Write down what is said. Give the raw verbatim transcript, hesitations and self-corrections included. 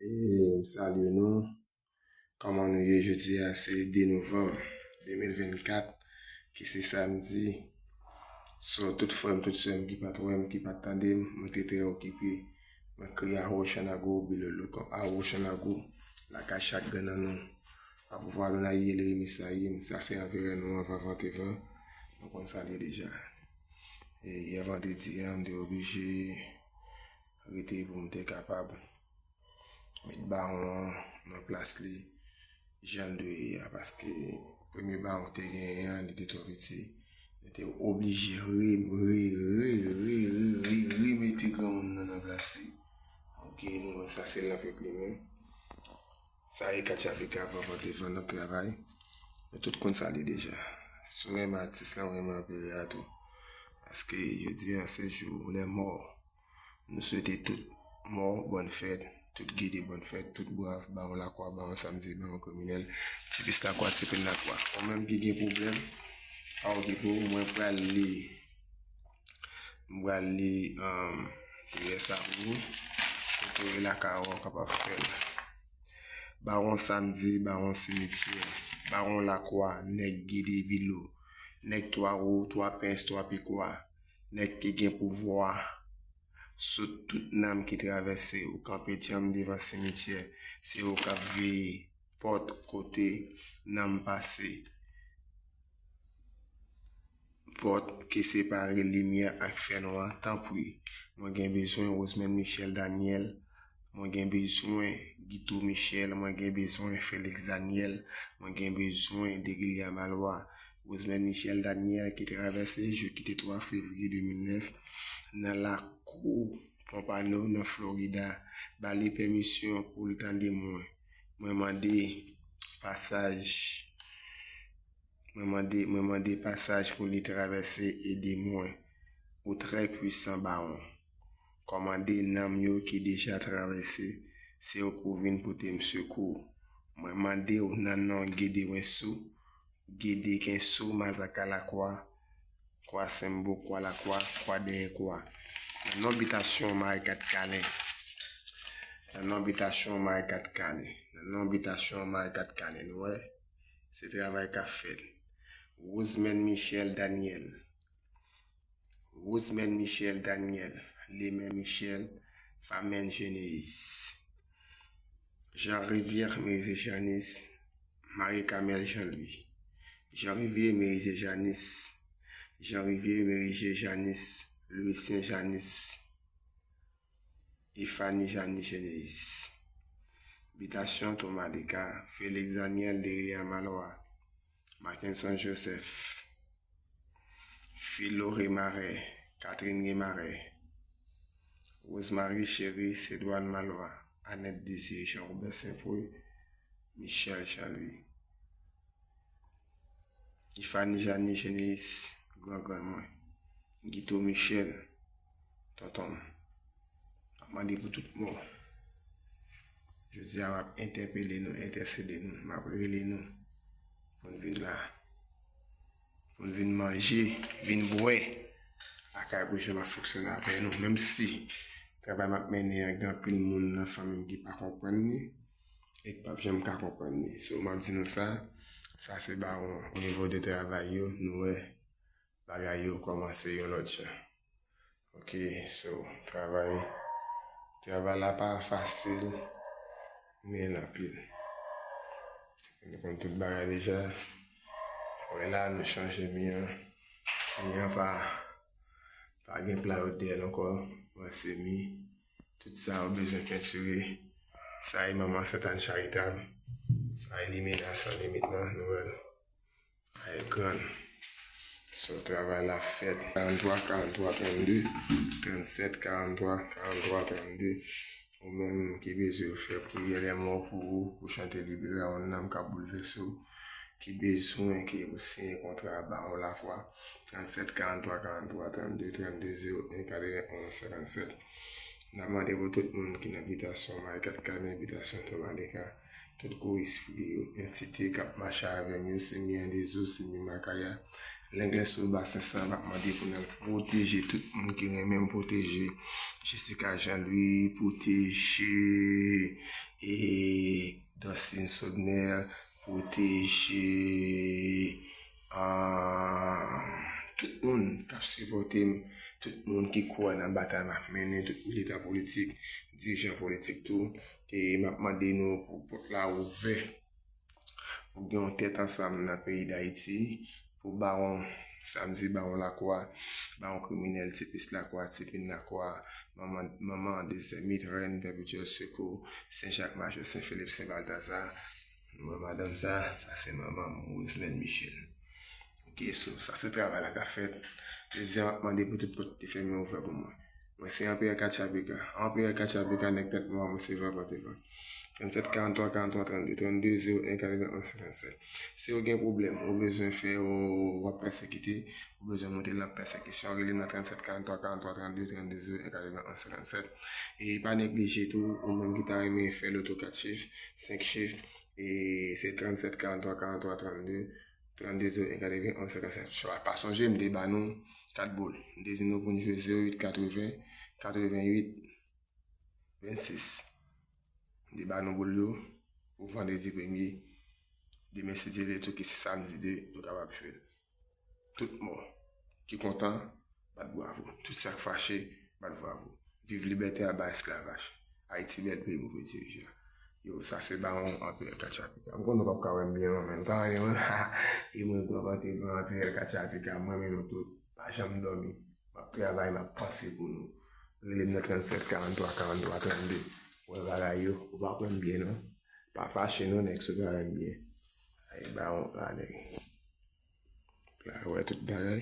E m salye nou. Kòman nou ye jodi a? Se de novanm de mil vennkat, ki se samdi. So, tout frè m, tout sè m ki pa t wè m, ki pa t tande m, mwen te trè okipe. Mwen kriye Awo Chanago, Bilolo kòm Awo Chanago, lakay chak grenn nan nou. Apou vwa lou na yel remi sa yim, sa se anveren nou anvan vante van. Nou konn sa l ye deja. E yè vandredi an, m te oblije rete pou m te kapab met bawon an nan plas li jan l dwe ye a, paske premye bawon te genyen an, li te twò piti. Nou te oblije re, re, re, re, re, re, remete granmoun nan nan plas li. Ok, nou wè sa se lanp yo plimen. Sa e katchavika, vanvan devan nan travay. Nou tout konn sa li deja. Si w renmen atis la, w renmen anperè a tou. Paske jodi a se jou lè mò. Nou swete tout mò bòn fèt, tout gede bòn fèt, tout brav, bawon lakwa, bawon samdi, bawon kriminèl, ti pis lakwa, ti pil lakwa. Ou menm ki gen pwoblèm, pa okipe w, mwen pral li. M pral li, um, priyè sa pou ou. Kote w ye lakay ou, w kapab fè l. Bawon samdi, bawon simityè, bawon lakwa, nèg gede bilo, nèg twa wo, twa pens, twa pikwa, nèg ki gen pouvwa sou tout nanm ki travèse. Ou kanpe djanm devan simityè, se ou k ap veye pòt kote nanm pase. Pòt ki separe limyè ak fènwa, tanpri. Mwen gen bezwen Rosemèn Michel Daniel. Mwen gen bezwen Guito Michel. Mwen gen bezwen Félix Daniel. Mwen gen bezwen Deglia Malwa. Rosemèn Michel Daniel ki travèse jou ki te twa fevriye de mil nèf nan lakou Pompano nan Florida. Ba li pèmisyon pou l tande mwen. Mwen mande pasaj. Mwen mande, mwen mande pasaj pou li travèse, ede mwen. Ou trè pwisan, bawon. Kòmande nanm yo ki deja travèse, se ou k pou vin pote m sekou. Mwen mande w nan non Gede Wensou, Gede Kensou, Mazaka Lakwa, Kwa Senbo, Kwa Lakwa, Kwa Dèyè Kwa. Nan non bitasyon Mari Kat Kalen. Nan non bitasyon Mari Kat Kalen. Nan non bitasyon Mari Kat Kalen. Nou wè, se travay k ap fèt. Rosemèn Michel Daniel. Rosemèn Michel Daniel. Lemè Michel. Famèn Jeneis. Jean Rivière Merize Janis. Marie Camel Jean Louis. Jean Rivière Merize Janis. Jean Rivière Merize Janis. Louisien Janis. Ifani Jani Jeneis. Bitasyon Thomas Descartes, Félix Daniel Deria Malwa, Mackenson Joseph, Philo Remarè, Catherine Remarè, Rosemary Chéry, Cédouane Malwa, Annette Désiré, Jean Robert Saint Paul, Michel Jean Louis. Ifani Jani Jeneis, gran grann mwen. Guito Michel, tonton m. M ap mande pou tout mò. Jodi a, m ap entèpele nou, entèsede nou, m ap rele nou pou n vin la, pou n vin manje, vin bwè lakay pou jan m ap fonksyone avè nou, menm si travay m ap mennen an, gen anpil moun nan fanmi m ki pa konprann li e k p ap janm ka konprann li. So, m ap di nou sa, sa se bawon. O nivo de travay yo, nou wè bagay yo kòmanse yon lòt jan. Ok, so, travay, travay la pa fasil, men l anpil. Nou konn tout bagay deja. Wè la, nou chanje mi an. Mi an pa, pa gen pla yo dèyè l ankò. Wè, se mi. Tout sa ou bezwen pentire. Sa e Manman Sentàn Charitab. Sa e Limena San Limit lan, nou wè l. Sa e grann. So, travay la fèt. Karantwa, karantwa, trannde, trannsèt, karantwa, karantwa, trannde. Ou menm ki bezwen fè priyè lèmò pou ou, pou chante libere yon nanm k ap boulvèse w, ki bezwen ke ou siyen kontra a Bawon Lakwa, trannsèt, karantwa, karantwa, trannde, trannde, zewo en, katrevenn onz, senkannsèt. N ap mande pou tout moun ki nan bitasyon Mari Kat Kalen, bitasyon Tomalika, tout gwo espri yo, entite k ap mache avè m yo, se mi an dezo, se mi makaya, Lenglè sou basen sa, m ap mande pou n al pwoteje tout moun ki renmen m pwoteje. Jessica Jean Louis, pwoteje. Nè, pwoteje ah, tout moun k ap sipòte m, tout moun ki kwè nan batay m ap mennen, tout militan politik, dirijan politik tou. E m ap mande nou pou pòt la ouvè, pou gen yon tèt ansanm nan peyi Dayiti, pou bawon, sa m di bawon lakwa, bawon kriminèl, ti pis lakwa, ti pin lakwa, manman, manman dezè mit, rèn pèpetyèl sekou, Sen Jak Majò, Sen Filip, Sen Baltaza, manman madanm sa, sa se manman m, Rosemèn Michel. Ok, so, sa se travay la k ap fèt. Dezyèm ap mande pou tout pòt te fèmen ouvè pou mwen. Mwen se Anperè Katchapika. Anperè Katchapika, nèg tèt nwa, mwen se Vava Teva. Tranntsèt karannntwa karannntwa trannde, trannde zewo en katrevenn onz senkannsèt. Si w gen pwoblèm, ou bezwen fè, ou w ap pèsekite, ou bezwen monte nan pèsekisyon, rele m nan tranntsèt karannntwa karannntwa trannde, trannde zewo en katrevenn onz senkannsèt. E pa neglije tou, ou menm ki ta renmen fè loto kat chif, senk chif, e se tranntsèt karannntwa karannntwa trannde, trannde zewo en katrevenn onz senkannsèt. Pa sonje, m te ba nou kat boul. M te di nou pou n jwe zewo uit katreven, katreven uit, vennsis. M te ba nou boul yo pou vandredi premye. Demen, si Dye vle, tou ki se samdi de, nou kapab jwe l. Tout mò ki kontan, bat bravo. Tout sa k fache, bat bravo. Viv libète anba esklavaj. Ayiti bèl peyi pou pwotèje. Yo, sa se Bawon Anperè Katchapika. M konnen w p ap ka wè m byen non, men m pa anyen mwen. E mwen, Gran Pante, Gran Anperè Katchapika, mwen menm tou. Pa janm dòmi. M ap travay, m ap panse pou nou. Rele m nan tranntsèt karannntwa karannntwa trannde. Wè bagay yo, ou pa kwè m byen non. Pa fache non, nèg, si w pa wè m byen. Ay, Bawon la, nèg. La, wè tout bagay.